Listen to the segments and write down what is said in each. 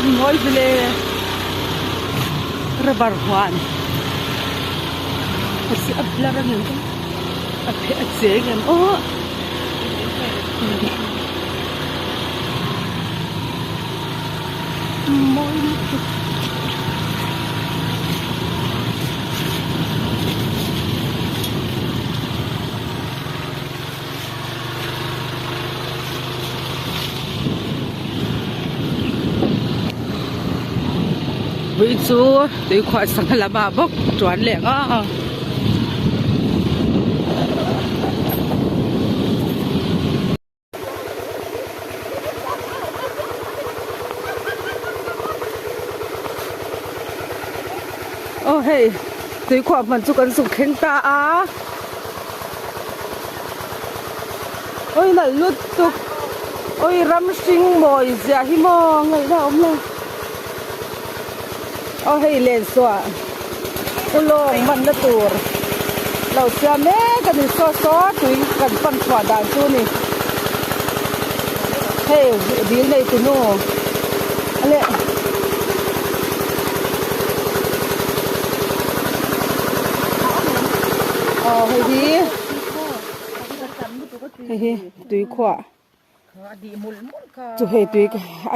Van mawi vile rubber huan a blur a ni ang a a cheng em aw. Mawi lutuk. Vui chu tuikhuah sangha lamah bawk tuan leh ang a. Aw hei tuikhuah hman chu kan zuk thleng ta a awi nalh lutuk awi ram hring mawi ziah hi maw ngaihna a awm lo aw hei lensuah ulawng hmanna tur lo siam mek a ni saw saw tui kan pan chhuah dan chu a ni hei dil nei tu nu a leh aw hei hi hei hi tui khuah. Chu hei tui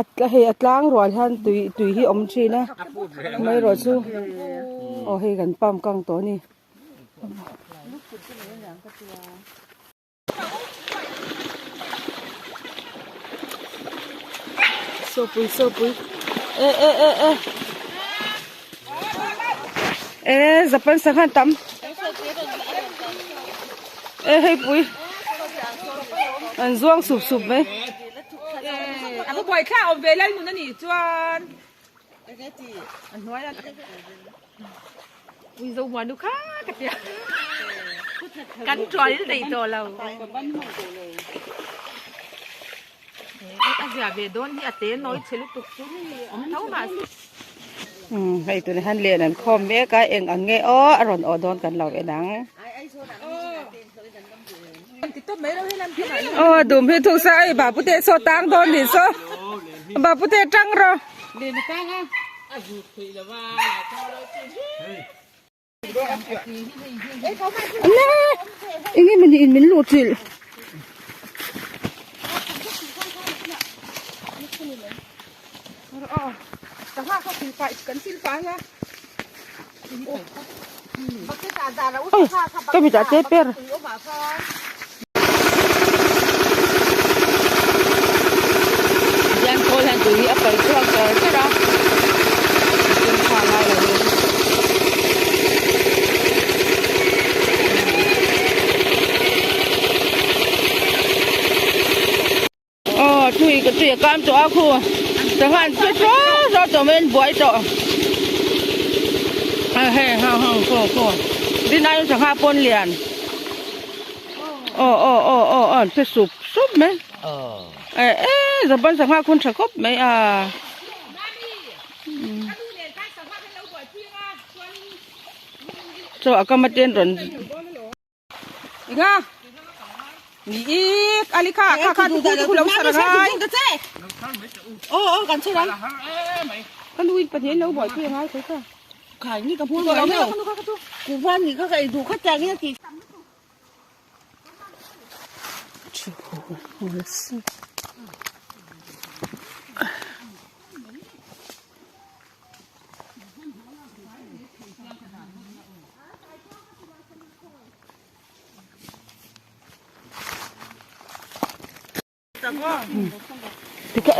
a hei a tlang rual hian tui tui hi a awm thin a amaherawh chu aw hei kan pump kang tawh a ni. Sawpui sawpui e e e e e zapan sangha an tam e hei pui an zuang sup sup mai a va buai thla awm ve lal nun a nih chuan a hnuai a ui zo muanu kha ka tia kan tual daih tawh lo a zia ve dawn hi a te nawi chhe lutuk chu awm tho mahse Hei tunah hian len an khawm mek a eng ang nge aw a rawn awh dawn kan lo en ang. Aw dum hi thuk sa ei bapute saw tang dawn nih saw bapute tang rawh. Nè, enge mawni in min luh chilh. Oi, ka mi ta te per. Hian khawl hian tui hi a pal chhuak char char a tin tha ngai lo in aw tui ka tui a kam tawh a khu sangha an che tawh tawh tawh mai an buai tawh a hei hang hang khaw khaw din aiin sangha pawn lian. Aw aw aw aw aw an che sup sup mai eh eh zaban sangha khun tha khawp mai a chaw a kam aten rawn inga ni ik ali kha kha kha tu tu lo sar ngai aw aw kan che ran kan nu in pahnih an lo buaipui angai thei kha. Khai ni ka hmuh lo lo kuhva ni kha ka ei duh khat chiang in a ti.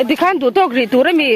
Tikhan duh tawk rih tur a mi.